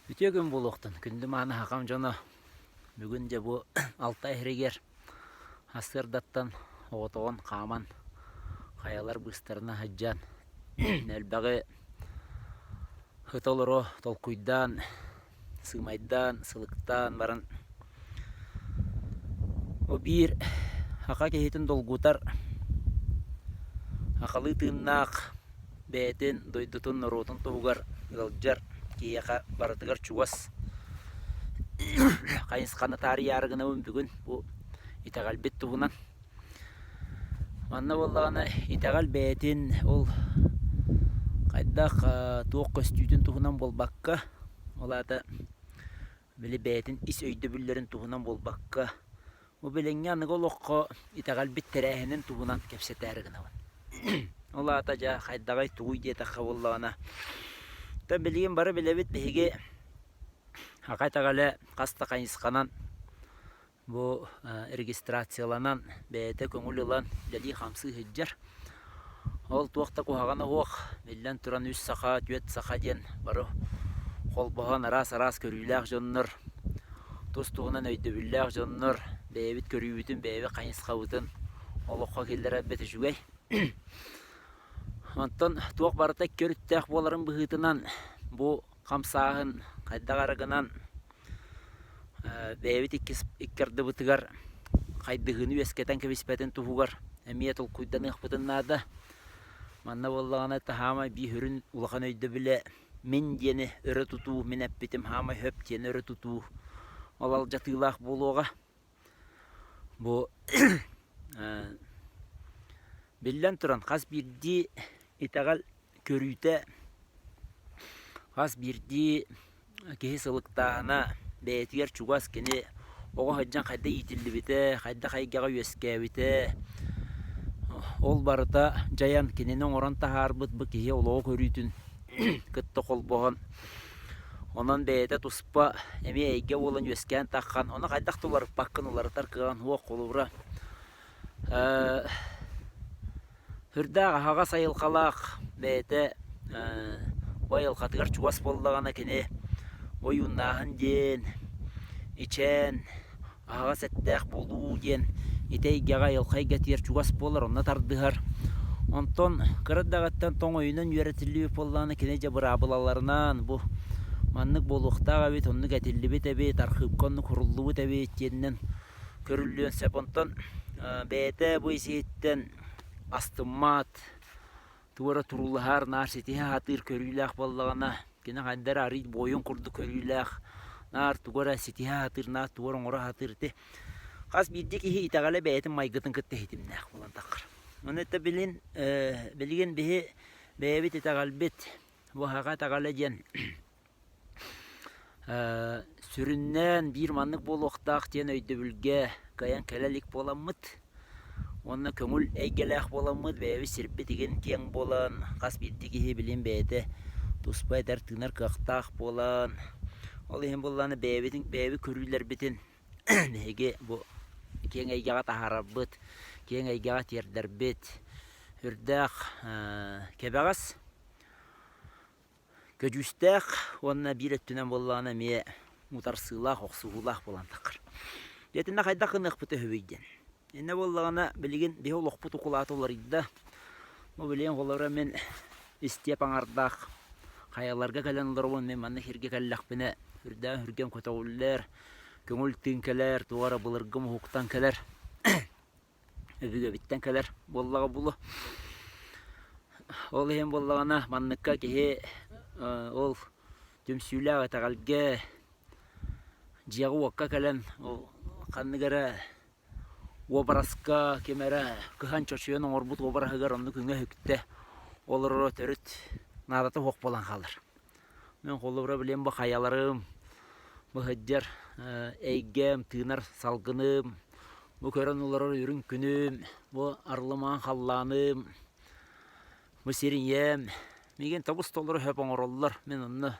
Үтүө күн буолуохтун, күндү мааны сахам дьоно! Бүгүн дьэ бу Алтай иһиригэр сарсыардаттан оҕотоҕун хааман, хайалар быыстарына сылдьан, элбэҕи ыта-олоро толкуйдаан, сыымайдаан, сылыктаан баран бу биир саха киһитин долгутар сахалыы тыыннаах бэйэтин дойдутун, норуотун туһугар ыалдьар киһиэхэ барытыгар чугас хайысханы таарыйаары гынабын бүгүн бу итэҕэлбит туһунан. Манна буоллаҕына итэҕэл бэйэтин ол хайдах туох көстүүтүн туһунан буолбакка, ол аата били бэйэтин ис өйдөбүллэрин туһунан буолбакка, Бу билиҥҥи аныгы олоххо итэҕэлбит тэрээһинин туһунан кэпсэтээри гынабын. Ол аата дьэ хайдаҕый тугуй диэтэххэ буоллаҕына, оттон билигин бары билэбит биһиги саха итэҕэлэ хас да хайысханан бу регистрацияланан бэйэтэ көҥүл ылан үлэлии-хамсыы сылдьар. Ол туох да куһаҕана суох, биллэн туран үс саха, түөрт саха диэн бары холбоһон араас-араас көрүүлээх дьоннор, тус-туһунан өйдөбүллээх дьоннор бэйэбит көрүүбүтүн, бэйэбит хайысхабытын олоххо киллэрэрбит үчүгэй. Онтон туох барыта икки өрүттээх буоларын быһыытынан бу хамсааһын хайдах эрэ гынан бэйэбит икки ардыбытыгар хайдыһыыны үөскэтэн кэбиспэтин туһугар эмиэ толкуйданыахпытын наада. Манна буоллаҕына таһаамай биир сүрүн улахан өйдөбүлэ мин диэни өрө тутуу, мин эппитим хаамай хөп диэни өрө тутуу ол алдьатыылаах буолуоҕа. Бу биллэн туран хас биирдии итэҕэл көрүүтэ хас биирдии киһи сылыктааһына бэйэтигэр чугас кини оҕо сылдьан хайдах иитиллибитэ, хайдах эйгэҕэ үөскээбитэ, ол барыта дьайан кинини оҥорон таһаарбыт бу киһи олоҕу көрүүтүн кытта холбоһон, онон бэйэтэ туспа эмиэ эйгэ буолан үөскээн таххан, ону хайдах да уларыппаккын уларытар кыаҕын суох холобура Сүрдээх аһаҕас айылҕалаах бэйэтэ бу айылҕатыгар чугас буоллаҕына кини ойууннааһын диэн, ичээн, аһаҕас эттээх буолуу диэн ити эйгэҕэ айылҕа эйгэтигэр чугас буолар, онно тардыһар. Онтон кыра эрдэҕиттэн тоҥ өйүнэн үөрэтиллибит буоллаҕына кини дьэ быраабылаларынан бу маннык буолуохтаах эбит, оннук этиллибит эбит, архыыпка оннук суруллубут эбит диэнинэн көрүллүөн сөп. Онтон бэйэтэ бу ис-иһиттэн астыммат, тугу эрэ туруулаһар, наар ситиһэ сатыыр көрүүлээх буоллаҕына, кини хайда эрэ арыый буойун курдук көрүүлээх, наар тугу эрэ ситиһэ сатыыр, наар тугу эрэ оҥоро сатыыр ити хас биирдии киһи итэҕэлэ бэйэтин майгытын кытта ситимнээх буолан таххар. Ону это билин, билигин биһи бэйэбит итэҕэлбит, бу саха итэҕэлэ диэн Сүрүннээн биир маннык буолуохтаах диэн өйдөбүлгэ кыайан кэлэ илик буоламмыт уонна көҥүл эйгэлээх буоламмыт бэйэбит сирбит игин киэҥ буолан хас биирдии киһи билин бэйэтэ туспа этэр-тыынар кыахтаах буолан ол иһин буоллаҕына бэйэбитин бэйэбит көрүүлэрбитин биһиги бу киэҥ эйгэҕэ таһаарарбыт, киэҥ эйгэҕэ тиэрдэрбит сүрдээх кэбэҕэс. Көдьүүстээх уонна биир өттүнэн буоллаҕына эмиэ утарсыылаах, охсуһуулаах буолан таххар. Дьэ итиннэ хайдах гыныахпыт үһүбүй диэн. Иннэ буоллаҕына билигин биһи олохпут укулаата уларыйда. Бу билигин холобура мин истиэп аҥардаах хайаларга кэлэн олоробун, мин манна сиргэ кэллэхпинэ үрдээн үргэн көтөҕүллэр, көҥүл тыын кэлэр, туох эрэ былыргы муһуктан кэлэр. өбүгэбиттэн кэлэр буоллаҕа буолуо. Ол иһин буоллаҕына манныкка киһи ол түмсүүлээх итэҕэлгэ дьиэҕэ-уокка кэлэн ол ханнык эрэ уобараска ким эрэ кыһан чочуйан оҥорбут уобараһыгар оннук үҥэ-үктэ олороро төрүт наадата суох буолан хаалар. Мин холобура билиэм бу хайаларым, бу сылдьар эйгэм, тыынар салгыным, бу көрөн олорор үрүҥ күнүм, бу арылымаан халлааным, бу сир ийэм. Миигин тобус-толору сөп оҥороллор. Мин онно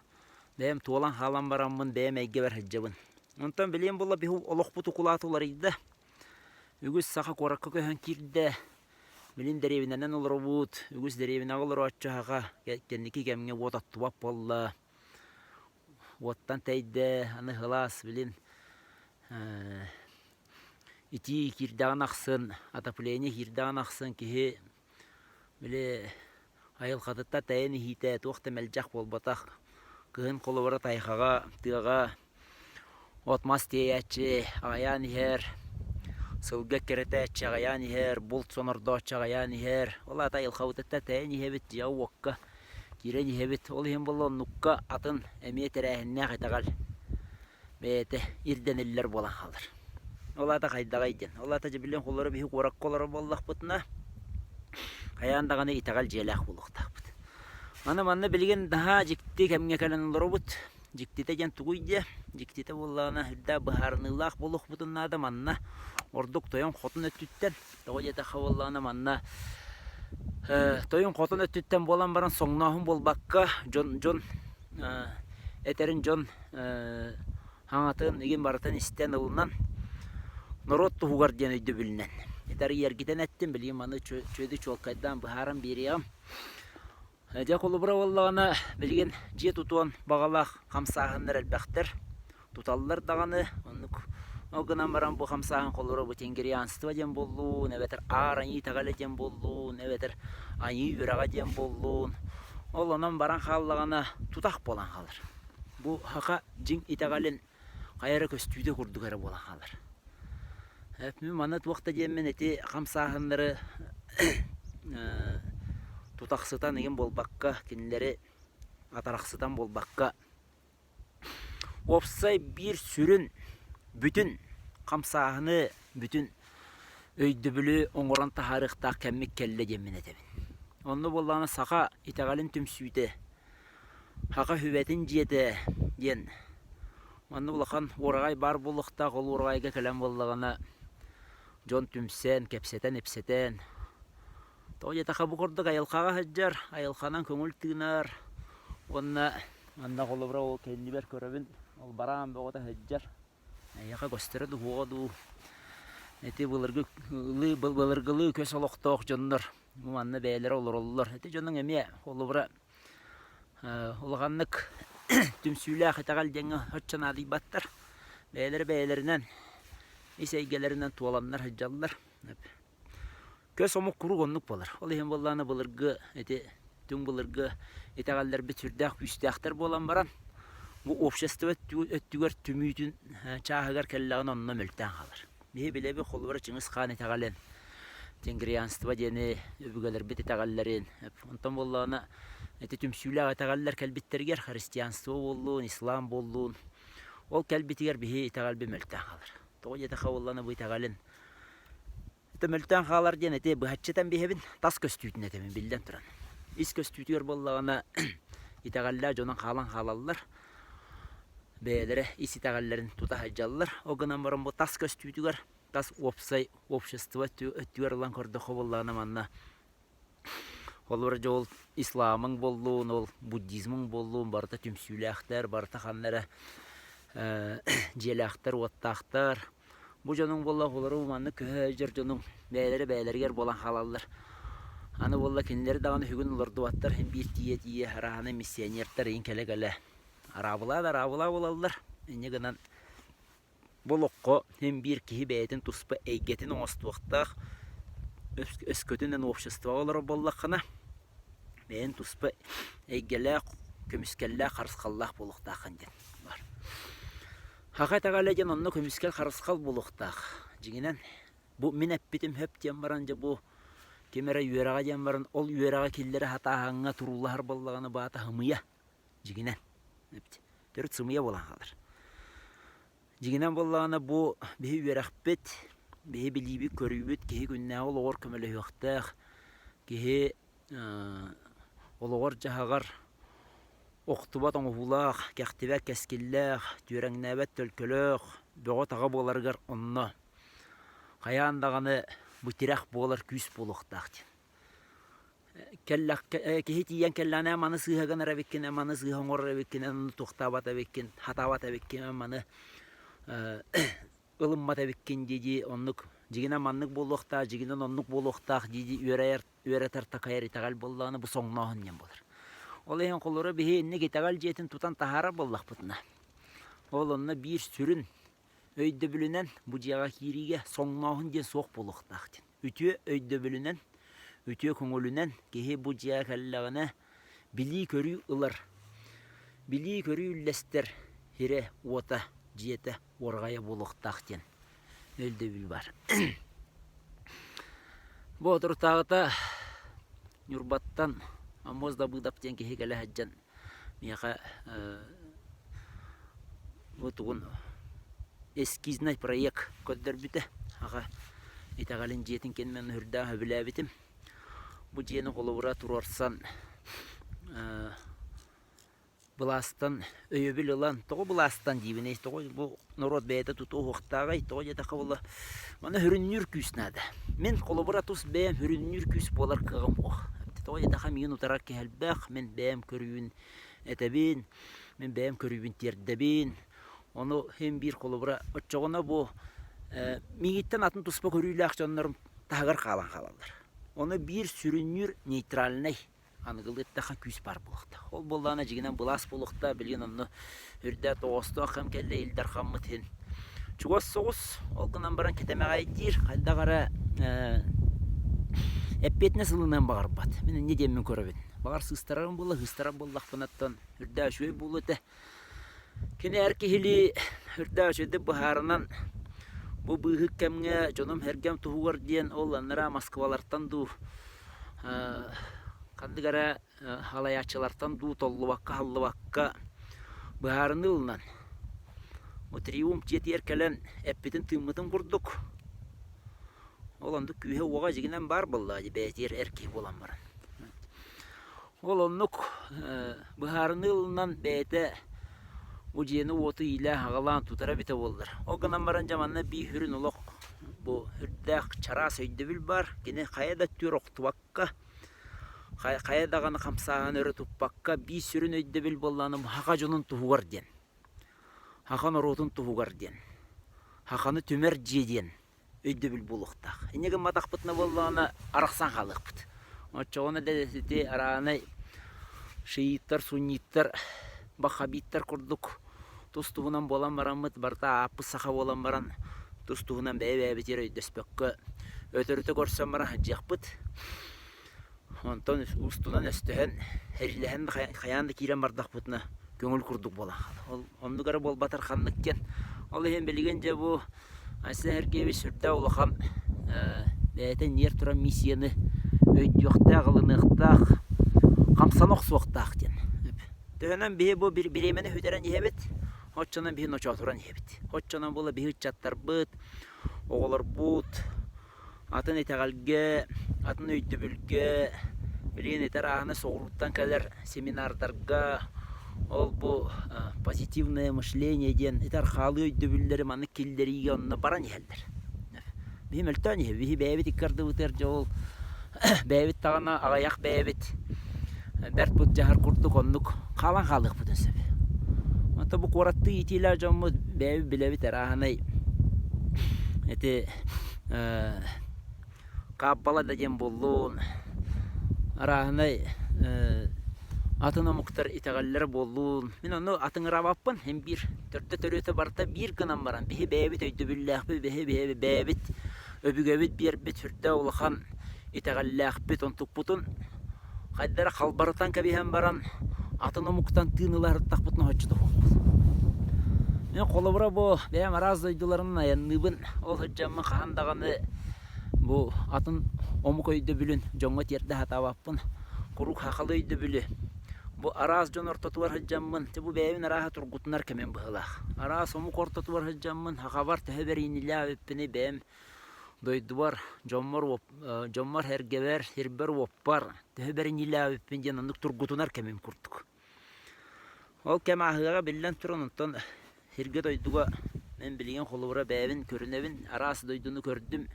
бэйэм туолан хаалан бараммын бэйэм эйгэбэр сылдьабын. Онтон билиэм буолла биһи олохпут укулаата уларыйда. Үгүс саха куоракка көһөн киирдэ. Билин дэриэбинэнэн олоробут, үгүс дэриэбинэҕэ олорооччу аһаҕа кэнники кэмҥэ уот оттубат буолла. уоттан тэйдэ, аны сылаас билин итии киирдэҕин ахсын, отопление киирдэҕин ахсын киһи били айылҕатыттан тэйэн иһиитэ туох да мэлдьэх буолбатах. Кыһын холобура тайҕаҕа, тыаҕа от-мас тиэйээччи аҕыйаан иһэр, сылгы эккирэтээччи аҕыйаан иһэр, булт сонордооччу аҕыйаан иһэр. Ол аата айылҕабытыттан тэйэн иһэбит, дьиэҕэ-уокка киирэн иһэбит. Ол иһин буолла оннукка атын эмиэ тэрээһиннээх итэҕэл бэйэтэ ирдэниллэр буолан хаалар. Ол аата хайдаҕай диэн. Ол аата дьэ билэн холоро биһи куоракка олорор буоллахпытына, хайаан даҕаны итэҕэл дьиэлээх буолуохтаахпыт. Аны манна билигин наһаа дьикти кэмҥэ кэлэн олоробут. Дьиктитэ диэн тугуй диэ? Дьиктитэ буоллаҕына үрдээх быһаарыныылаах буолуохпутун наада манна ордук тойон хотун өттүттэн. Тоҕо диэтэххэ буоллаҕына манна тойон хотун өттүттэн буолан баран соҥнооһун буолбакка дьон дьон этэрин дьон хаҥатын игин барытын истэн ылынан норуот туһугар диэн өйдөбүлүнэн этэр эргитэн эттим билигин маны чүөдү чуолкайдаан быһааран биэриэҕим. Дьэ холобура буоллаҕына билигин дьиэ тутуон баҕалаах хамсааһыннар элбэхтэр. Туталлар даҕаны оннук ол гынан баран бу хамсааһын холобура бу тенгрианство диэн буоллун эбэтэр аар айыы итэҕэлэ диэн буоллун эбэтэр айыы үөрэҕэ диэн буоллун ол онон баран хааллаҕына тутах буолан хаалар. Бу саха дьиҥ итэҕэлин хайа эрэ көстүүтэ курдук эрэ буолан хаалар. Мин манна туох да диэммин ити хамсааһыннары тутахсытан игин буолбакка, кинилэри атарахсытан буолбакка, уопсай биир сүрүн бүтүн хамсааһыны, бүтүн өйдөбүлү оҥорон таһаарыахтаах кэммит кэллэ диэммин этэбин. Онно буоллаҕына саха итэҕэлин түмсүүтэ Саха сүбэтин дьиэтэ диэн манна улахан уораҕай баар буолуохтаах, ол уораҕайга кэлэн буоллаҕына дьон түмсэн, кэпсэтэн-ипсэтэн тоҕо диэтэххэ бу курдук айылҕаҕа сылдьар, айылҕанан көҥүл тыынар уонна манна холобура ол кэннибэр көрөбүн, ол бараан бөҕөтө сылдьар. Эйиэхэ көстөрө дуу, дуу ити былыргы былыргылыы көс олохтоох дьоннор бу манна бэйэлэрэ олороллор. Ити дьонуҥ эмиэ холобура улаханнык түмсүүлээх итэҕэл диэҥҥэ соччо наадыйбаттар. Бэйэлэрэ бэйэлэринэн ис эйгэлэринэн туоланнар сылдьаллар. Көс омук куруук оннук буолар. Ол иһин буоллаҕына былыргы ити түҥ былыргы итэҕэллэрбит сүрдээх күүстээхтэр буолан баран, бу общество өттүгэр түмүүтүн чааһыгар кэллэҕинэ онно мөлтөөн хаалар. Биһи билэбит холобура Чыҥыс Хаан итэҕэлин, тенгрианство диэни өбүгэлэрбит итэҕэллэрин, онтон буоллаҕына ити түмсүүлээх итэҕэллэр кэлбиттэригэр христианство буоллун, ислам буоллун, ол кэлбитигэр биһи итэҕэлбит мөлтөөн хаалар. Тоҕо диэтэххэ буоллаҕына бу итэҕэлин Это мөлтөөн хаалар диэн эти быһаччы этэн биһэбин, тас көстүүтүн этэбин биллэн туран. Ис көстүүтүгэр буоллаҕына итэҕэллээх дьонун хаалан хаалаллар. Бэйэлэрэ ис итэҕэллэрин тута сылдьаллар. Ол гынан баран бу тас көстүүтүгэр, тас уопсай общество өттүгэр ылан көрдөххө буоллаҕына манна Холобура дьэ ол исламыҥ буоллун, ол буддизмыҥ буоллун барыта түмсүүлээхтэр, барыта ханна эрэ дьиэлээхтэр-уоттаахтар. Бу дьонуҥ буолла олору маннык көһө сылдьар дьонуҥ бэйэлэрэ бэйэлэригэр буолан хаалаллар. Аны буолла кинилэри даҕаны сүгүн олордубаттар, син биир тиийэ-тиийэ арааһынай миссионердар иһин кэлэ-кэлэ араабылаа да араабылаа буолаллар. Инньэ гынан Бу олоххо син биир киһи бэйэтин туспа эйгэтин оҥостуохтаах, өскөтүн эн обществоҕа олорор буоллаххына, бэйэн туспа эйгэлээх, көмүскэллээх, харысхаллаах буолуохтааххын диэн баар. Саха итэҕэлэ диэн онно көмүскэл харысхал буолуохтаах. Дьиҥинэн, бу мин эппитим сөп диэн баран дьэ бу ким эрэ үөрэҕэ диэн баран ол үөрэҕи киллэрэ сатааһыҥҥа туруулаһар буоллаҕына баата сымыйа. Дьиҥинэн. Төрүт сымыйа буолан хаалар. Дьиҥинэн буоллаҕына бу биһи үөрэхпит, биһи билиибит, көрүүбүт киһи күннээҕи олоҕор көмөлөһүөхтээх, киһи олоҕор-дьаһаҕар охтубат оҥоһуулаах, кэхтибэт кэскиллээх, түөрэҥнээбэт төлкөлөөх, бөҕө-таҕа буоларыгар онно хайаан даҕаны бу тирэх буолар күүс буолуохтаах диэн. Кэллэххэ киһи тиийэн кэллэҕинэ маны сыыһа гынар эбиккин, маны сыыһа оҥорор эбиккин, ону туохтаабат эбиккин, хатаабат эбиккин, маны ылыммат эбиккин дии-дии оннук дьигинэн маннык буолуохтаах, дьигинэн оннук буолуохтаах дии-дии үөрэйэр, үөрэтэр, такайар итэҕэл буоллаҕына бу соҥнооһун диэн буолар. Ол иһин холобура биһи инник итэҕэл дьиэтин тутан таһаарар буоллахпытына, Ол онно биир сүрүн өйдөбүлүнэн бу дьиэҕэ киириигэ соҥнооһун диэн суох буолуохтаах диэн. Үтүө өйдөбүлүнэн, үтүө көҥүлүнэн киһи бу дьиэҕэ кэллэҕинэ билии-көрүү ылар, билии-көрүү үллэстэр сирэ-уота, дьиэтэ уораҕайа буолуохтаах диэн өйдөбүл баар. Бу соторутааҕыта Ньурбаттан Аммос Дабыдап диэн киһи кэлэ сылдьан миэхэ бу тугун эскизнай проект көрдөрбүтэ. Аҕа итэҕэлин дьиэтин кэннинэн үрдээх сөбүлээбитим. Бу дьиэни холобура туруорсан былаастан өйөбүл ылан, тоҕо былаастан диибиний, тоҕо бу норуот бэйэтэ тутуһуохтааҕый, тоҕо диэтэххэ буолла, маны сүрүннүүр күүс наада. Мин холобура тус бэйэм сүрүннүүр күүс буолар кыаҕым суох. Тоҕо диэтэххэ миигин утарар киһи элбэх, мин бэйэм көрүүбүн этэбин, мин бэйэм көрүүбүн тиэрдэбин. Ону син биир холобура оччоҕуна бу миигиттэн атын туспа көрүүлээх дьоннорум таһыгар хаалан хаалаллар. Ону биир сүрүннүүр нейтральнай аныгылыы эттэххэ күүс баар буолуохтаах. Ол буоллаҕына дьиҥинэн былаас буолуохтаах, билигин онно үрдээх тоҕоостоох кэм кэллэ Ил Дархаммыт иһин чугас соҕус, ол гынан баран кэтэмэҕэйдиир, хайдах эрэ эппиэтинэс ылыныан баҕарбат. Мин инньэ диэммин көрөбүн. Баҕар сыыстарарым буолла, сыыстарар буоллахпынаттан үрдээх үчүгэй буолуо этэ. Кини эр киһилии үрдээх үчүгэйдик быһаарынан бу быыһык кэмҥэ дьонум-сэргэм туһугар диэн ол анараа Москвалартан дуу ханнык эрэ салайааччылартан дуу толлубакка-аһыллыбакка быһаарыныы ылынан бу Триумф дьиэтигэр кэлэн эппитин-тыыммытын курдук ол оннук күүһэ-уоҕа дьиҥинэн баар буоллаҕа дии бэйэтигэр эр киһи буолан баран. Ол оннук быһаарыныы ылынан бэйэтэ бу дьиэни-уоту иилээн-аҕалаан тутара эбитэ буоллар. Ол гынан баран дьэ манна биир сүрүн олох бу үрдээх чараас өйдөбүл баар. Кини хайа да өттүгэр охтубакка, хайа даҕаны хамсааһын өрө туппакка биир сүрүн өйдөбүл буоллаҕына саха дьонун туһугар диэн. Саха норуотун туһугар диэн. Саханы түмэр дьиэ диэн өйдөбүл буолуохтаах. Инньэ гымматахпытына буоллаҕына арахсан хаалыахпыт. Оччоҕуна да ити араанай шииттар, сунниттар, бахабиттар курдук тус-туһунан буолан бараммыт барыта ааппыт саха буолан баран тус-туһунан бэйэ-бэйэбитигэр өйдөспөккө өтөрүтэ көрсөн баран сылдьыахпыт. Онтон устунан өстөһөн, эрилэһэн да хайаан да киирэн бардахпытына көҥүл курдук буолан хаалар. Ол оннук эрэ буолбатар ханнык диэн. Ол иһин билигин дьэ бу Айсен Сергеевич сүрдээх улахан бэйэтэ ньиэр туран миссияны өйдүөхтээх, ылыныахтаах, хамсана охсуохтаах диэн. Төһөнөн биһи бу бириэмэни сүтэрэн иһэбит, оччонон биһи ночоотуран иһэбит. Оччонон буола биһи ыччаттарбыт, оҕолорбут, атын итэҕэлгэ, атын өйдөбүлгэ, билигин этэр ааһына соҕурууттан кэлэр семинардарга ол-бу позитивное мышление диэн этэр хаалыы өйдөбүллэри маннык киллэриигэ онно баран иһэллэр. Биһи мөлтөөн иһэбит, биһи бэйэбит икки ардыбытыгар дьэ ол бэйэбит даҕаны аҕыйах бэйэбит бэрт былдьаһар курдук оннук хаалан хаалыахпытын сөп. Онто бу куораттыы иитиилээх дьоммут бэйэбит билэбит арааһынай ити Хааппала да диэн буоллун, арааһынай атын омуктар итэҕэллэрэ буоллун. Мин ону атыҥыраабаппын, син биир төрдө-төрүөтэ барыта биир гынан баран, биһи бэйэбит өйдөбүллээхпит, биһи бэйэбит өбүгэбит биэрбит сүрдээх улахан итэҕэллээхпит, онтукпутун хайдах эрэ халбарытан кэбиһэн баран, атын омуктан тыын ыла сырыттахпытына соччо суохпут. Мин холобура бу бэйэм араас дойдуларынан айанныыбын, ол сылдьаммын хаһан даҕаны бу атын омук өйдөбүлүн дьоҥҥо тиэрдэ сатаабаппын. Куруук сахалыы өйдөбүлү бу араас дьон ортотугар сылдьаммын, бу бэйэбин арааһа тургутунар кэмим быһыылаах. Араас омук ортотугар сылдьаммын, сахабар төһө бэриниилээх эбиппиний бэйэм дойдубар, дьоммор, дьоммор-сэргэбэр, сирбэр-уоппар төһө бэриниилээбиппин диэн оннук тургутунар кэмим курдук. Ол кэм ааһыаҕа биллэн туран, онтон сиргэ-дойдуга мин билигин холобура бэйэбин көрүнэбин, араас дойдуну көрдүм,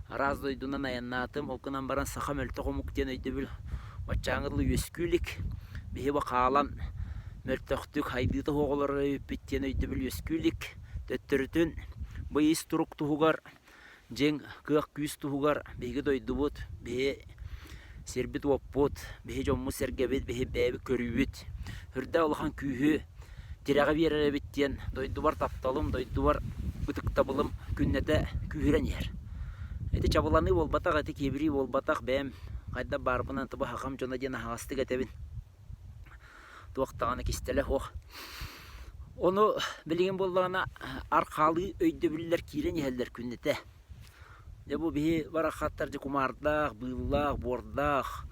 араас дойдунан айаннаатым, ол гынан баран саха мөлтөх омук диэн өйдөбүл баччааҥҥа дылы үөскүү илик. Биһи бу хаалан мөлтөхтүк хайдыыта суох олорор эбиппит диэн өйдөбүл үөскүү илик. Төттөрүтүн бу ис турук туһугар дьиҥ кыах-күүс туһугар биһиги дойдубут, биһи сирбит-уоппут, биһи дьоммут-сэргэбит, биһи бэйэбит көрүүбүт сүрдээх улахан күүһү. тирэҕи биэрэр эбит диэн дойдубар тапталым, дойдубар ытыктабылым күннэтэ күүһүрэн иһэр. Ити чабыланыы буолбатах, ити киэбирии буолбатах, бэйэм хайдах баарбынан тыба хахам дьоно диэн аһаҕастык этэбин. Туох даҕаны кистэлэ суох. Ону билигин буоллаҕына архаалыы өйдөбүллэр киирэн иһэллэр күннэтэ. Дьэ бу биһи барахсаттар дьэ кумаардаах, быыллаах, буордаах,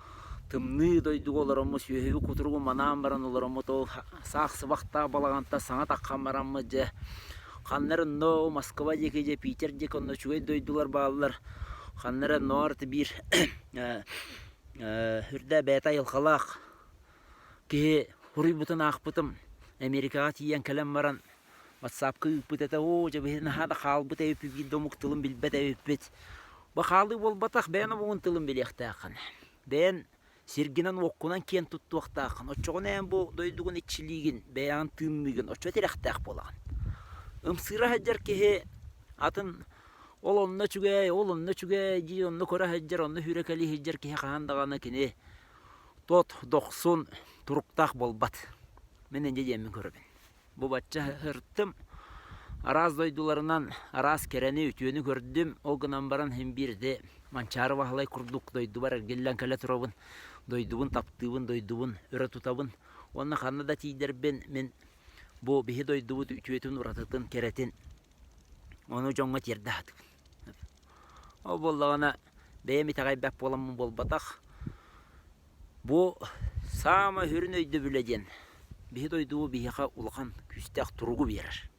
тымныы дойдуга олороммут, сүөһүбүт кутуругун манаан баран олороммут, ол саах сыбахтаах балаҕантан саҥа таххан бараммыт дьэ ханна эрэ онно Москва диэки дьэ Питер диэки онно үчүгэй дойдулар бааллар, ханна эрэ ноор биир үрдэ бэйэтэ айылҕалаах киһи суруйбутун аахпытым Америкаҕа тиийэн кэлэн баран Ватсапка ыыппыт этэ, оо, дьэ биһи наһаа да хаалбыт эбиппит, биир да омук тылын билбэт эбиппит. Бу хаалыы буолбатах, бэйэн омугун тылын билиэхтээххин. Бэйэн сиргинэн-уоккунан киэн туттуохтааххын. Оччоҕуна эн бу дойдугун иччилиигин, бэйэҕин тыынныыгын, оччо тирэхтээх буолаҕын. Ымсыыра сылдьар киһи атын ол онно үчүгэй, ол онно үчүгэй дии онно көрө сылдьар, онно сүүрэкэлии сылдьар киһи хаһан даҕаны кини тот, дохсун, туруктаах буолбат. Мин инньэ диэммин көрөбүн. Бу бачча сырыттым. Араас дойдуларынан араас кэрэни, үтүөнү көрдүм. Ол гынан баран син биирдэ Манчаары Баһылай курдук дойдубар эргиллэн кэлэ турабын. Дойдубун таптыыбын, дойдубун өрө тутабын. Уонна ханна да тиийдэрбин мин бу биһи дойдубут үтүөтүн, уратытын, кэрэтин ону дьоҥҥо тиэрдэ сатыыбын. Ол буоллаҕына бэйэм итэҕэйбэт буоламмын буолбатах. Бу саамай сүрүн өйдөбүлэ диэн биһи дойдубу биһиэхэ улахан күүстээх туругу биэрэр,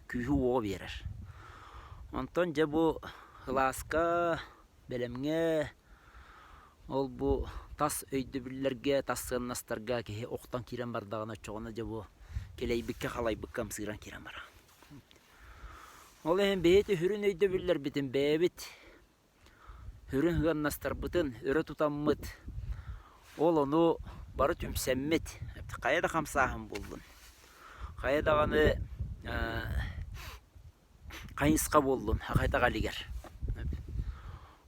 күүһү-уоҕу биэрэр. Онтон дьэ бу кылааска, бэлэмҥэ, ол бу тас өйдөбүллэргэ, тас сыаннастарга киһи охтон киирэн бардаҕына оччоҕуна дьэ бу кэлэйбиккэ-халайбыкка ымсыыран киирэн барар. Ол иһин биһиги сүрүн өйдөбүллэрбитин бэйэбит сүрүн сыаннастарбытын өрө тутаммыт, ол ону бары түмсэммит, хайа да хамсааһын буоллун, хайа даҕаны хайысха буоллун хахайдаҕа илигэр.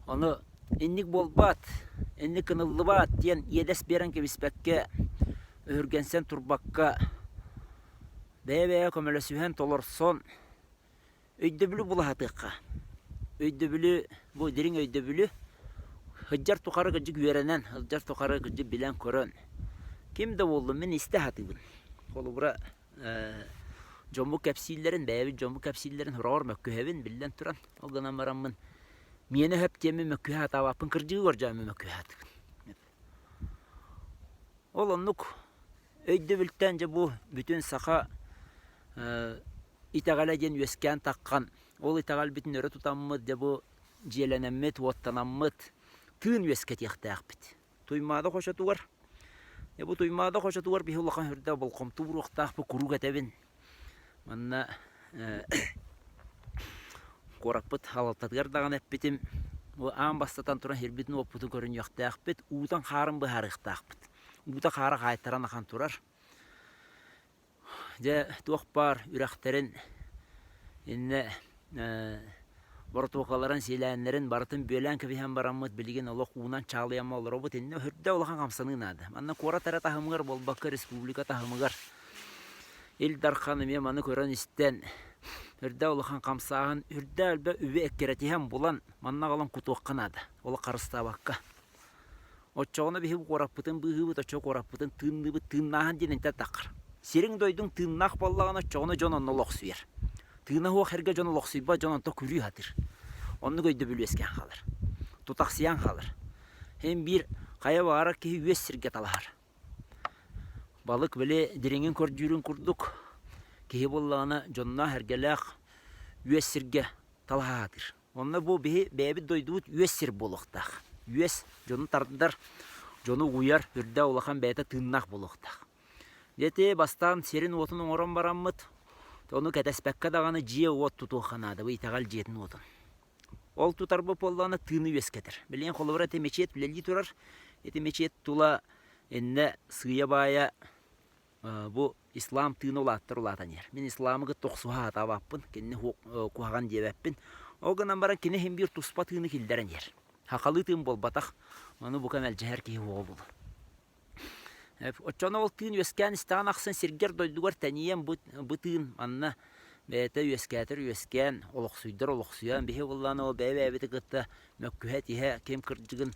Ону инник буолбат, инник гыныллыбат диэн иэдэс биэрэн кэбиспэккэ, өһүргэнсэн турбакка, бэйэ-бэйэ көмөлөсүһэн, толорсон Өйдөбүлү булаһатыахха. Өйдөбүлү, бу дириҥ өйдөбүлү сылдьар тухары кырдьык үөрэнэн, сылдьар тухары кырдьык билэн-көрөн, ким да буоллун мин истэ сатыыбын. Холобура, дьоммут кэпсииллэрин, бэйэбит дьоммут кэпсииллэрин сороҕор мөккүһэбин, биллэн туран. Ол гынан бараммын миэнэ сөп диэммин мөккүһэ сатаабаппын, кырдьыгы көрдьөөммүн мөккүһэ сатыыбын. Ол оннук өйдөбүлтэн дьэ бу бүтүн саха итэҕэлэ диэн үөскээн таххан, ол итэҕэлбитин өрө тутаммыт, дьэ бу дьиэлэнэммит, уоттанаммыт тыын үөскэтиэхтээхпит. Туймаада хочотугар, дьэ бу Туймаада хочотугар биһи улахан үрдэ болҕомто ууруохтаахпыт куруук этэбин. Манна куораппыт салалтатыгар даҕаны эппитим, бу аан бастатан туран сирбитин-уоппутун көрүнүөхтээхпит, уутун-хаарын быһаарыахтаахпыт. Уута-хаара хаайтаран ахан турар. Дьэ, туох баар үрэхтэрин иннэ боротуокаларын, силээннэрин барытын бүөлээн кэбиһэн бараммыт билигин олох уунан чаалыйамма олоробут. Иннэ үрдэ улахан хамсаныы наада. Манна куорат эрэ таһымыгар буолбакка республика таһымыгар Ил Дархан эмиэ маны көрөн-истэн үрдэ улахан хамсааһын, үрдэ элбэ үбү эккирэтиһэн булан манна аҕалан кутуохха наада. Олох харыстаабакка. Оччоҕуна биһиги куораппытын быыһыыбыт, оччо куораппытын тыынныыбыт, тыыннааһын диэн интэн таххар. Сириҥ-дойдуҥ тыыннаах буоллаҕына, оччоҕуна дьон онно олохсуйар. Тыына суох эргэ дьон олохсуйбат, дьон онто күрүү сатыыр. Оннук өйдөбүл үөскээн хаалар. Тутахсыйан хаалар. Һин биир хайа баҕарар киһи үөс сиргэ талаһар. Балык били дириҥин көрдүүрүн курдук, киһи буоллаҕына дьонноох-сэргэлээх үөс сиргэ талаһа сатыыр. Онно бу биһи бэйэбит дойдубут үөс сир буолуохтаах. Үөс дьону тардар, дьону угуйар, үрдэ улахан бэйэтэ тыыннаах буолуохтаах. Дьэ бастаан сирин-уотун оҥорон бараммыт, ону кэтэспэккэ даҕаны дьиэ-уот тутуохха наада, бу итэҕэл дьиэтин-уотун. Ол тутарбыт буоллаҕына тыыны үөскэтэр. Билигин холобура ити мечеть үлэлии турар. Ити мечеть тула иннэ сыыйа-баайа Бу ислам тыына улааттар улаатан иһэр. Мин исламы кытта охсуһа сатаабаппын, кинини куһаҕан диэбэппин. Ол гынан баран кини иһин биир туспа тыыны киллэрэн иһэр. Хахалыы тыын буолбатах, ону бука мэлдьэһэр киһи уоҕа буолуо. Оччоҕуна ол тыын үөскээн истэҕин ахсын сиргэр-дойдугар тэнийэн бу, бу тыын манна бэйэтэ үөскээтэр үөскээн, олохсуйдар олохсуйан, биһи буоллаҕына ол бэйэ-бэйэбитин кытта мөккүһэ-тиһэ, ким кырдьыгын,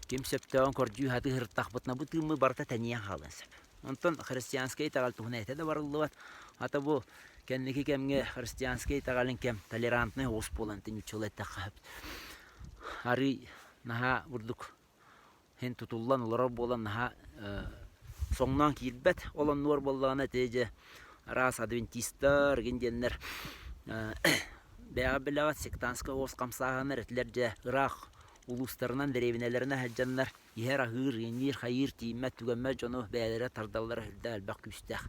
ким сөптөөҕүн көрдүү сатыы сырыттахпытына бу тыыммыт барыта тэнийэн хаалыан сөп. Онтон христианскай итэҕэл туһунан этэ да барыллыбат. Хата бу кэнники кэмҥэ христианскай итэҕэлин кэм толерантнай оҕус буолан нууччалыы эттэххэ арыый наһаа бурдук Һин тутуллан олорор буолан наһаа соҥноон киирбэт. Ол оннугар буоллаҕына ити дьэ араас адвентистар игин диэннэр бэйэҕэ билэҕит сектантскай оҕус хамсааһыннар этилэр дьэ ыраах улуустарынан дэриэбинэлэринэн сылдьаннар иһэр-аһыыр, иҥниир-хайыыр, тиийиммэт-түгэммэт дьону бэйэлэрэ тардаллара сүрдээх элбэх күүстээх.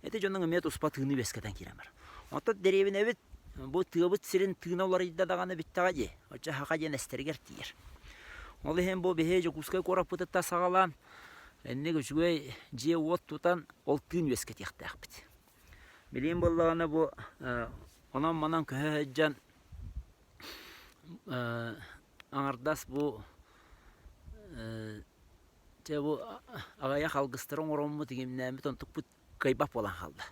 Ити дьонуҥ эмиэ туспа тыыны үөскэтэн киирэн барар. Оттон дэриэбинэбит бу тыабыт сирин тыына уларыйда даҕаны бүттэҕэ дии. Оччо саха диэн эстэригэр тиийэр. Ол иһин бу биһиги Дьокуускай куораппытыттан саҕалаан инник үчүгэй дьиэ-уот тутан ол тыын үөскэтиэхтээхпит. Билигин буоллаҕына бу онон-манан көһө сылдьан аҥардас бу чэ бу аҕыйах алгыстары оҥороммут иҥимнээммит онтукпут кыайбат буолан хаалла.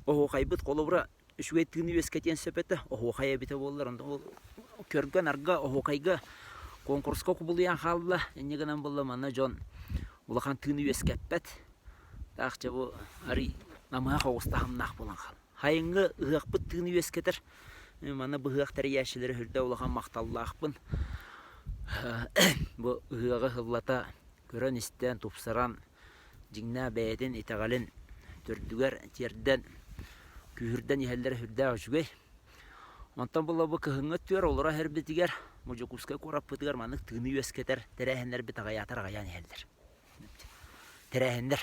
Оһуохайбыт холобура үчүгэй тыыны үөскэтиэн сөп этэ, оһуохай эбитэ буоллар, онно ол көргө-нарга, оһуохайга куонкуруска кубулуйан хаалла. Инньэ гынан буолла манна дьон улахан тыыны үөскэппэт. Таах дьэ бу арый намыһах оҕус таһымнаах буолан хаалла. Хайыҥҥы ыһыахпыт тыыны үөскэтэр. Манна быһыах тэрийээччилэрэ сүрдээх улахан махталлаахпын. Бу ыһыаҕы сыллата көрөн-истэн, тупсаран дьиҥнээх бэйэтин итэҕэлин төрдүгэр тиэрдэн, күүһүрдэн иһэллэрэ сүрдээх үчүгэй. Онтон була бу кыһыҥҥы өттүгэр олоро иһэрбитигэр, бу Дьокуускай куораппытыгар маннык тыыны үөскэтэр тэрээһиннэрбит аҕыйаатар аҕыйаан иһэллэр. Тэрээһиннэр.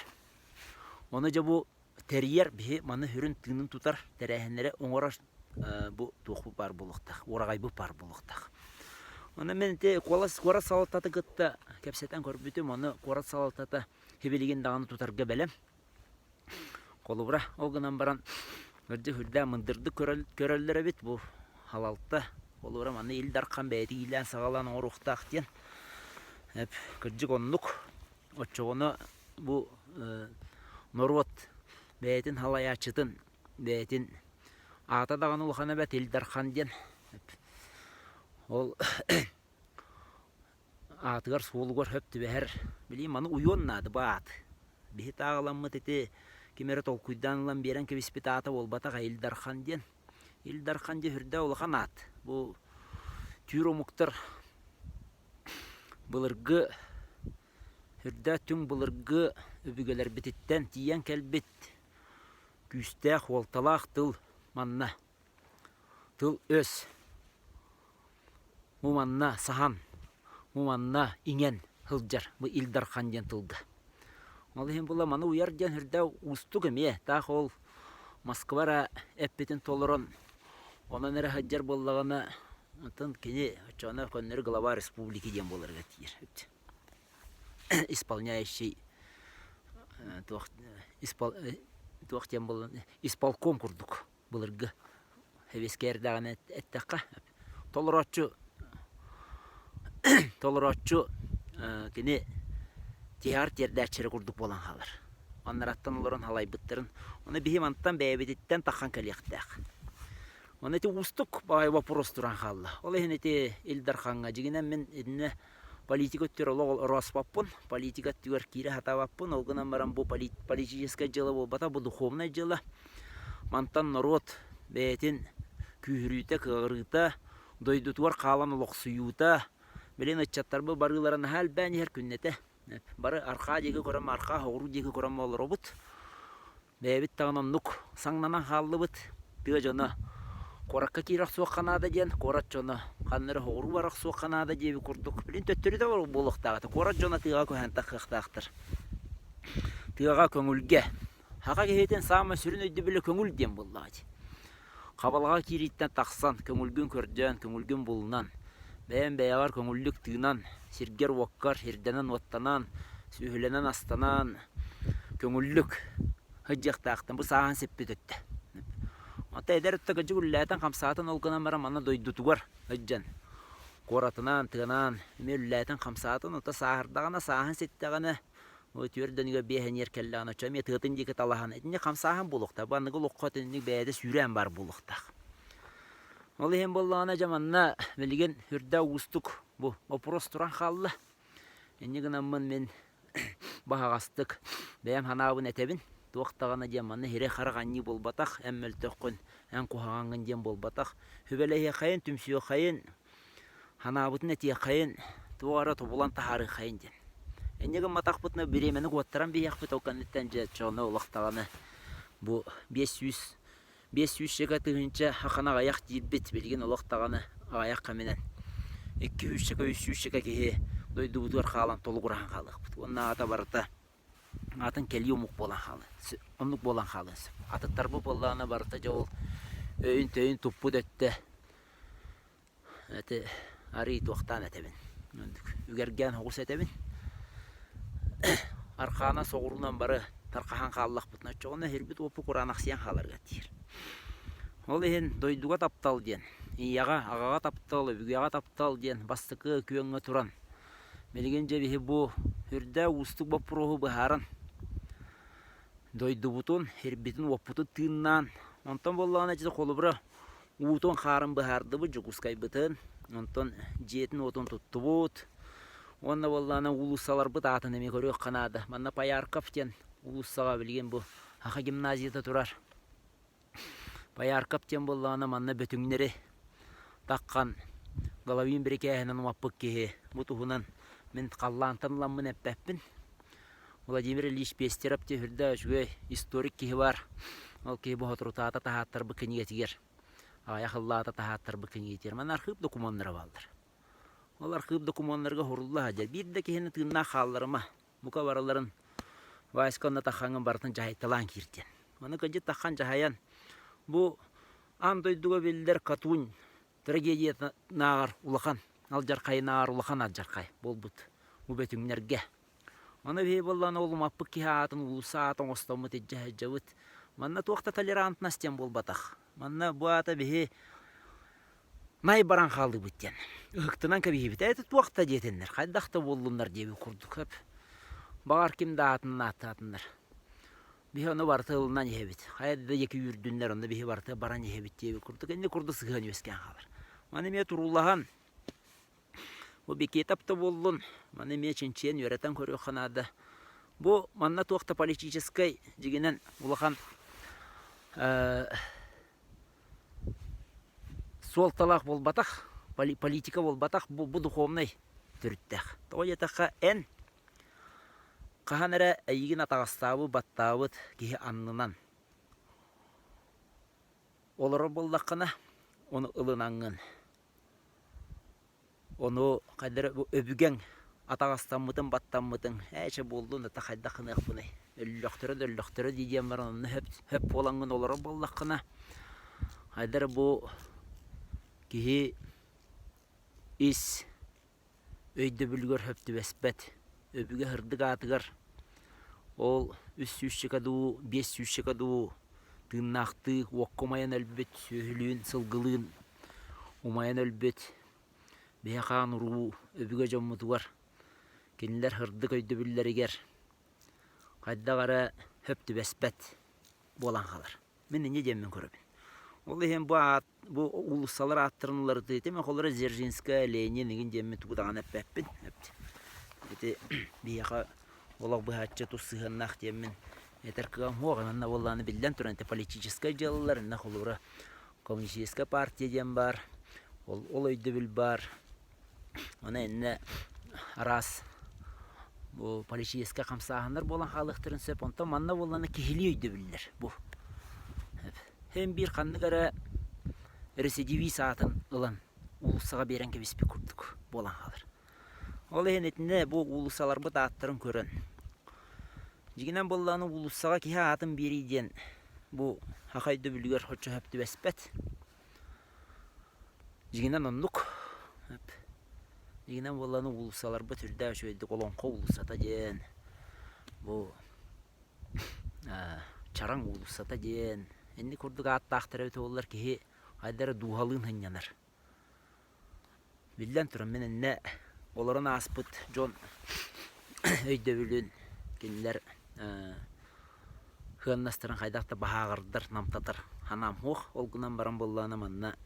Ону дьэ бу тэрийэр биһи маны сүрүн тыынын тутар тэрээһиннэри оҥорор бу туохпут баар буолуохтаах, уораҕайбыт баар буолуохтаах. Онон мин ити куолас куорат салалтатын кытта кэпсэтэн көрбүтүм, ону куорат салалтата сибилигин даҕаны тутарга бэлэм. Холобура, ол гынан баран кырдьык үрдээн мындырдык көрөллөр эбит бу халалта. Холобура, манна Ил Дархан бэйэтэ иилээн-саҕалаан оҥоруохтаах диэн. Кырдьык оннук. Оччоҕуна бу норуот бэйэтин салайааччытын бэйэтин аата даҕаны улахан эбээт Ил Дархан диэн. Ол аатыгар-суолугар сөп түбэһэр. Билигин маны уйуон наада бу аат. Биһи тааҕыламмыт ити ким эрэ толкуйдаан ылан биэрэн кэбиспит аата буолбатах Ил Дархан диэн. Ил Дархан диэн сүрдээх улахан аат. Бу түүр омуктар Былыргы, үрдээх түҥ былыргы өбүгэлэрбититтэн тиийэн кэлбит күүстээх, уолталаах тыл манна, тыл-өс. Бу манна саһан, бу манна иҥэн сылдьар бу Ил Дархан диэн тылга. Ол иһин була маны уйар диэн сүрдээх уустук эмиэ. Таах ол Москва эрэ эппитин толорон онон эрэ сылдьар буоллаҕына Оттон кини оччоҕуна көннөрү глава республики диэн буоларыгар тиийэр. Исполняющий туох туох диэн буолан исполком курдук былыргы сэбиэскэй эрдэҕинэ эттэххэ толорооччу толорооччу кини тиһэҕэр тиэрдээччи эрэ курдук буолан хаалар. Анараттан олорон халайбыттарын. Ону биһи мантан бэйэбититтэн таххан кэлиэхтээх. Онно ити уустук баҕайы вопрос туран хаалла. Ол иһин ити Ил Дархаҥҥа дьиҥинэн мин итиннэ политика өттүгэр олох орооспоппун, политика өттүгэр киирэ сатаабаппын. Ол гынан баран бу политическай дьыала буолбатах, бу духовнай дьыала. Мантан норуот бэйэтин күүһүрүүтэ, кыаҕырыыта, дойдутугар хаалан олохсуйуута, билин ыччаттарбыт барыылара наһаа элбээн иһэр күннэтэ. Бары архаа диэки көрөн, архаа соҕуруу диэки көрөн олоробут. Бэйэбит даҕаны оннук саҥнанан хааллыбыт. Тыа дьоно куоракка киирэ охсуохха наада диэн, куорат дьоно ханна эрэ соҕуруу бара охсуохха наада диэбит курдук. Билин төттөрү да буолуохтаах этэ. Куорат дьоно тыаҕа көһөн таххыахтаахтар. Тыаҕа көҥүлгэ. Саха киһитин саамай сүрүн өйдөбүлэ көҥүл диэн буоллаҕа дии. Хабалаҕа киирииттэн тахсан, көҥүлгүн көрдөөн, көҥүлгүн булунан, бэйэҥ бэйэҕэр көҥүллүк тыынан, сиргэр-уоккар ирдэнэн-уоттанан, сүөһүлэнэн-астанан, көҥүллүк сылдьыахтаахтан бу сааһын сиппит өттө. Оттон эдэр өттө кырдьык үлэлээтин, хамсаатын ол гынан баран манна дойдутугар сылдьан, куоратынан, тыанан эмиэ үлэлээтин, хамсаатын, оттон сааһырдаҕына, сааһын ситтэҕинэ. Түөрдөнүгэр биэһэниэр кэллэҕинэ оччо эмиэ тыатын диэки талаһан итинник хамсааһын буолуохтаах. Бу аныгы олоххо итинник бэйэтэ сүүрээн баар буолуохтаах. Ол иһин буоллаҕына дьэ манна билигин үрдэ уустук бу вопрос туран хаалла. Инньэ гынаммын мин баһаҕастык бэйэм санаабын этэбин. Туох даҕаны диэн манна сирэй-харах анньыы буолбатах, эн мөлтөххүн, эн куһаҕаҥҥын диэн буолбатах. Сүбэлэһиэххэйин, түмсүөххэйин, санаабытын этиэххэйин, туох эрэ тобулан таһаарыаххайын диэн. Инньэ гымматахпытына бириэмэни куоттаран биһиэхпит, ол кэнниттэн дьэ оччоҕуна олох даҕаны бу 500 500 тыһыынча хахан аҕыйах диирбит билигин олох даҕаны аҕыйах кэминэн 200 300 киһи дойдубутугар хаалан толугураһан хаалыахпыт. Уонна аата барыта атын кэлии омук буолан хаалыа оннук буолан хаалыан сөп. Атыттарбыт буоллаҕына барыта дьэ ол өйүн-төйүн туппут өттө Ити арыый туохтаан этэбин, үгэргээн оҕус этэбин. Архаана соҕуруунан бары тархаһан хааллахпытына, оччоҕуна сирбит-уоппут кураанахсыйан хааларга тиийэр. Ол иһин дойдуга таптал диэн, ийэҕэ, аҕаҕа таптал, өбүгэҕэ таптал диэн бастакы күөҥҥэ туран, билигин дьэ биһи бу үрдэ уустук боппуруоһу быһааран, дойдубутун, сирбитин-уоппутун тыыннаан, онтон буоллаҕына дьэ холобура Уутун-хаарын быһаардыбыт Дьокуускайбытын, онтон дьиэтин-уотун туттубут. Уонна буоллаҕына уулуссаларбыт аатын эмиэ көрүөххэ наада. Манна Поярков диэн уулуссаҕа билигин бу Саха гимназията турар. Поярков диэн буоллаҕына манна Бөтүҥнэри таххан Головин бирикээһинэн умаппыт киһи. Бу туһунан мин халлаантан ыламмын эппэппин. Владимир Ильич Пестеров диэн үрдэ үчүгэй историк киһи баар. Ол киһи боһотурутаата таһааттарбыт кинигэтигэр, аҕыйах ыллаата таһааттарбыт кинигэтигэр манна архыып докумуоннара бааллар. Ол архыып докумуоннарга сурулла сылдьар. Биир да киһини тыыннаах хаалларыма. Бука барыларын Васька онно таххаҥҥын барытын дьаһайталаан киир диэн. Маны кырдьык таххан дьаһайан бу аан дойдуга биллэр Катунь трагедиятынааҕар улахан алдьархайынааҕар улахан алдьархай буолбут бу бөтүҥнэргэ. Ону биһиги буоллаҕына ол умаппыт киһи аатын уулусса аата оҥостоммут илдьэ сылдьабыт. Манна туох да толерантность диэн буолбатах. Манна бу аата биһи най баран хааллыбыт диэн. Ыһыктынан кэбиһибит. Ээ туох да диэтиннэр, хайдах да буоллуннар диэбит курдук. Баҕар ким да аатын ааттаатыннар. Биһи ону барыта ылынан иһэбит. Хайа да диэки үүрдүннэр, онно биһи барыта баран иһэбит диэбит курдук. Инник курдук сыһыан үөскээн хаалар. Маны эмиэ туруулаһан Бу Бекетов да буоллун, маны эмиэ чинчийэн үөрэтэн көрүөххэ наада. Бу манна туох да политическай дьиҥинэн улахан суолталаах буолбатах, политика буолбатах, бу, бу духовнай төрүттээх. Тоҕо диэтэххэ, эн хаһан эрэ эйигин атаҕастаабыт, баттаабыт киһи аннынан олорор буоллаххына, ону ылынаҥҥын Ону хайдах эрэ бу өбүгэҥ атаҕастаммытын, баттаммытыҥ, ээ чэ буоллун да хайдах гыныахпыный, өллөхтөрө да өллөхтөрө дии диэн баран онно сөп, сөп буолаҥҥын олорор буоллаххына, хайдах эрэ бу киһи ис өйдөбүлүгэр сөп түбэспэт, өбүгэ сырдык аатыгар ол үс сүүсчэкэ дуу, биэс сүүсчэкэ дуу тыыннаахтыы уокка умайан өлбүт сүөһүлүүн, сылгылыын умайан өлбүт биһи хаан уруу өбүгэ дьоммутугар кинилэр сырдык өйдөбүллэригэр хайдах эрэ сөп түбэспэт буолан хаалар. Мин инньэ диэммин көрөбүн. Ол иһин бу аат бу уулуссалар ааттарын уларытыы мен холоро Дзержинская, Ленин игин диэммин тугу даҕаны эппэппин. Ити биһиэхэ олох быһааччы тус сыһыаннаах диэммин этэр кыам суох. Манна буоллаҕына биллэн туран ити политическай дьыалалар иннэ холобура Коммунистическая партия диэн баар, ол, ол өйдөбүл баар. Аны иннэ араас бу политическай хамсааһыннар буолан хаалыахтарын сөп. Онтон манна буоллаҕына киһилии өйдөбүллэр бу. Һэн биир ханнык эрэ рецидивист аатын ылан уулуссаҕа биэрэн кэбиспит курдук буолан хаалар. Ол иһин итиннэ бу уулуссаларбыт ааттарын көрөн Дьиҥинэн буоллаҕына уулуссаҕа киһи аатын биэрии диэн бу саха өйдөбүлүгэр соччо сөп түбэспэт. Дьиҥинэн оннук. Дьиҥинэн буоллаҕына уулуссаларбыт үрдээх үчүгэйдик Олоҥхо уулуссата диэн, бу Чараҥ уулуссата диэн инник курдук ааттаахтар эбитэ буоллар киһи хайдах эрэ дууһалыын сынньанар. Биллэн туран, мин иннэ олорон ааспыт дьон өйдөбүлүн. Кинилэр сыаннастарын хайдах да баһааҕырдар, намтатар санаам суох. Ол гынан баран буоллаҕына манна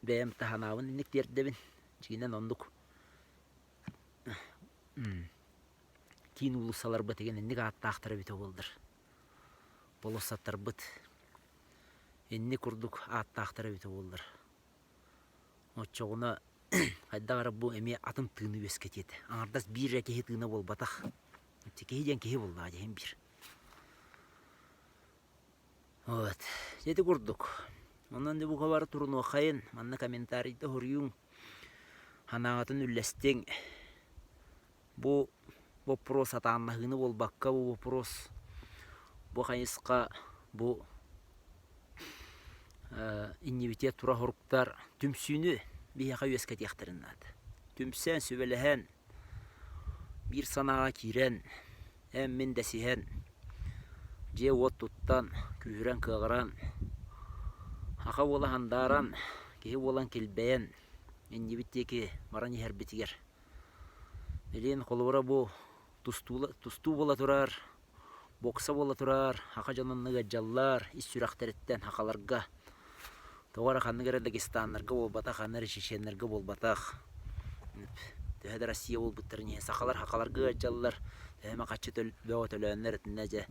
бэйэм таһанаабын инник тиэрдэбин. Дьиҥинэн оннук киин уулуссаларбыт игин инник ааттаахтар эбитэ буоллар. Болуоссаттарбыт инник курдук ааттаахтар эбитэ буоллар. Оччоҕуна хайдах эрэ бу эмиэ атын тыыны үөскэтиэ этэ. Аҥардас биир эрэ киһи тыына буолбатах. Киһи диэн киһи буоллаҕа дьэ биир. Вот. Ити курдук. Онон дьэ бука бары турунуоххайын, манна комментарийда суруйуҥ, санааҕытын үллэстиҥ. Бу боппуруос атааннаһыыны буолбакка, бу боппуруос, бу хайысха, бу иннибитигэр тура соруктар түмсүүнү биһиэхэ үөскэтиэхтэрин наада. Түмсэн, сүбэлэһэн, биир санааҕа киирэн, эн-мин дэсиһэн, дьиэ-уот туттан, күүһүрэн-кыаҕыран, саха уола сандааран, киһи буолан килбэйэн, иннибит диэки баран иһэрбитигэр Билигин холобура бу тустуу буола турар, бокса буола турар, саха дьонун ыалдьаллар ис сүрэхтэриттэн сахаларга. Тоҕо эрэ ханнык эрэ дагестаннарга буолбатах, ханна эрэ чеченнэргэ буолбатах. Төһө да Россия буолбуттарын иһин сахалар сахаларга ыалдьаллар, төһө эмэ харчы бөҕө төлөөннөр итиннэ дьэ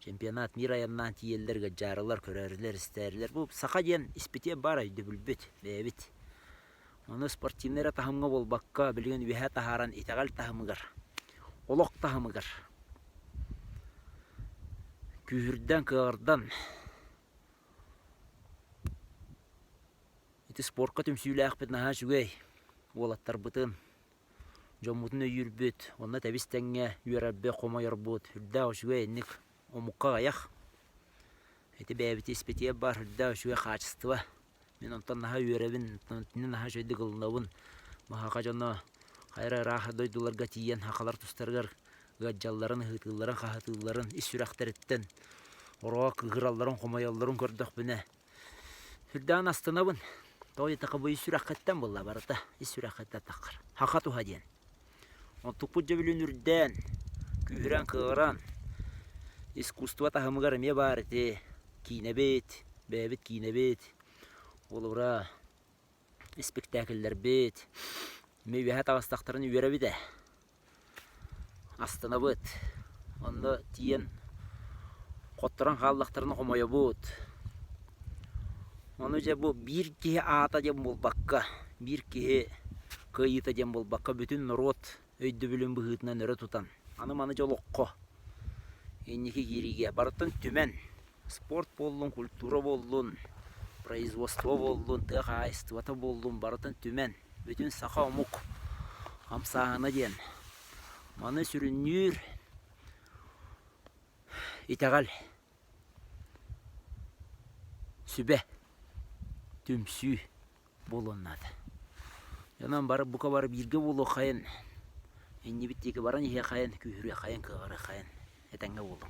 чемпионат мир айаннаан тиийэллэр, ыалдьаарылар, көрөөрүлэр, истээрилэр. Бу саха диэн испитиэ баар өйдөбүлбүт, бэйэбит. Ону спортивнай эрэ таһымҥа буолбакка, билигин үөһэ таһааран итэҕэл таһымыгар, олох таһымыгар күүһүрдэн, кыаҕырдан ити спорка түмсүүлээхпит наһаа үчүгэй. Уолаттарбытын, дьоммутун өйүүрбүт, онно тэбис-тэҥҥэ үөрэрбит, хомойорбут үрдээх үчүгэй инник омукка аҕыйах. Ити бэйэбит испитигэр баар үрдээх үчүгэй хаачыстыба. Мин онтон наһаа үөрэбин, итини наһаа үчүгэйдик ылынабын. Маһаха дьоно хайа ыраах дойдуларга тиийэн сахалар тустарыгар ыалдьалларын, ыһыытыылларын, хаһытыылларын ис сүрэхтэриттэн ороҕо кыыһыралларын, хомойоллорун көрдөхпүнэ сүрдээҕин астынабын. Тоҕо диэтэххэ бу ис сүрэххиттэн буолла барыта, ис сүрэххиттэн таххар. Саха туһа диэн. Онтукпут дьөбүлүн үрдээн, күүһүрэн-кыаҕыран, искусство таһымыгар эмиэ баар ити киинэбит, бэйэбит киинэбит, холобура, испиктээкиллэрбит эмиэ үөһэ таҕыстахтарына үөрэбит ээ, астынабыт. Онно тиийэн хотторон хааллахтарына хомойобут. Ону дьэ бу биир киһи аата диэн буолбакка, биир киһи кыайыыта диэн буолбакка, бүтүн норуот өйдөбүлүн быһыытынан өрө тутан, аны маны дьэ олоххо инники киириигэ барытын түмэн, спорт буоллун, культура буоллун, производство буоллун, тыа хаһаайыстыбата буоллун барытын түмэн, бүтүн саха омук хамсааһына диэн маны сүрүннүүр итэҕэл Сүбэ, түмсүү буолуон наада. Онон бары бука бары бииргэ буолуоххайын, иннибит диэки баран иһиэххэйин, күүһүрүөххэйин, кыаҕырыаххайын, этэҥҥэ буолуҥ.